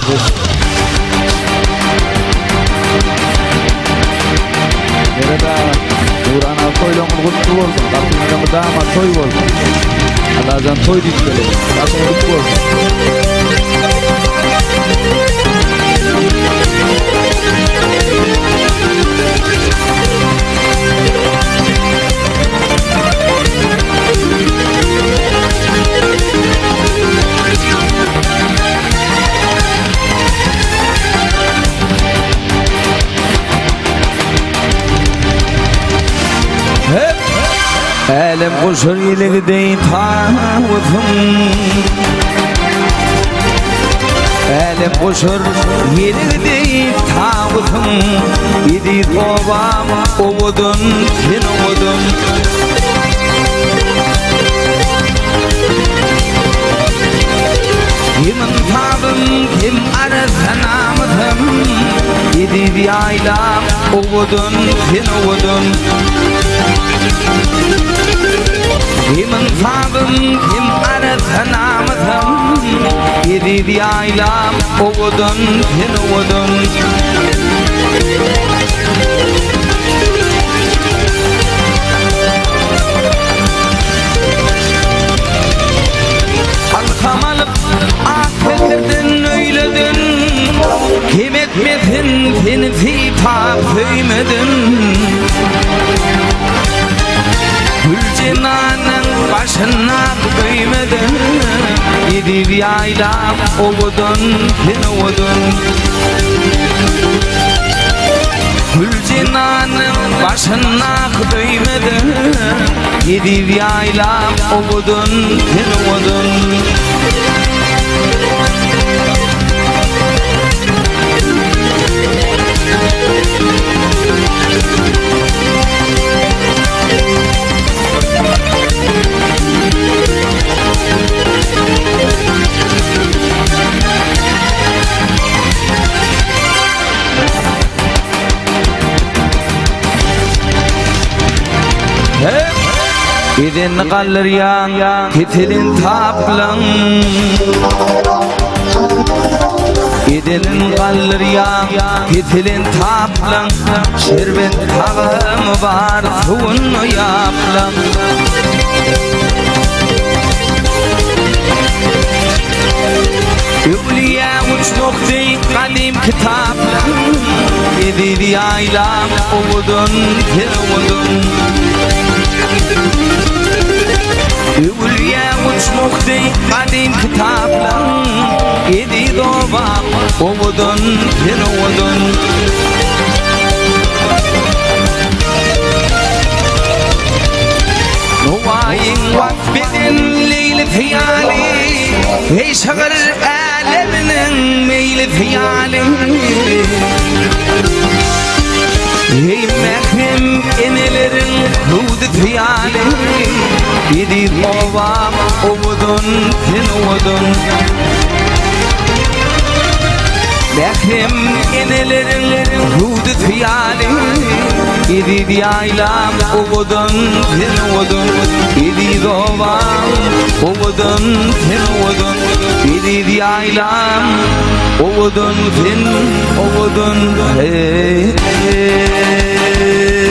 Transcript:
Meret aga, Nurana aga toýlaryňyz gutly bolsun. Gapyňyzda mydama toý bolsun. Allajan toý diýip geleýin. Gapyňyz gutly bolsun. Älem goşar ýelegi deý tawusym Älem goşar ýelegi deý tawusym Eziz obam owadan sen owadan Hem ynsabym hem arassa namysym Eziz ýaýlam owadan sen owadan Hem ynsabym hem arassa namysym Eziz ýaýlam owadan sen owadan. Alham alyp ak setirden öýleden Kem etmesin seni sypap söýmeden Güljenanyň başyna köýmeden Eziz ýaýlam owadan sen owadan Güljenanyň başyna köýmeden Eziz ýaýlam owadan sen owadan. Eden galdyrýaň keselin taplaň Edenin galdyrýaň keselin taplaň Şerbet tagamy bar suwuny ýaplaň Öwlüýä uçmak deý gadym kitaplar Eziz ýaýlam owadan sen owadan Öwlüýä uçmak deý gadym kitaplar Eziz obam owadan sen owadan Nowaýyň wasp eden leýli hyýaly Eý şygyr äleminiň meýli hyýaly Eý mährem eneleriň hüwdi hyýaly Eziz obam owadan sen owadan Mährem eneleriň hüwdi hyýaly Eziz ýaýlam owadan sen owadan Eziz obam owadan sen owadan Eziz ýaýlam owadan sen owadan Hey, hey.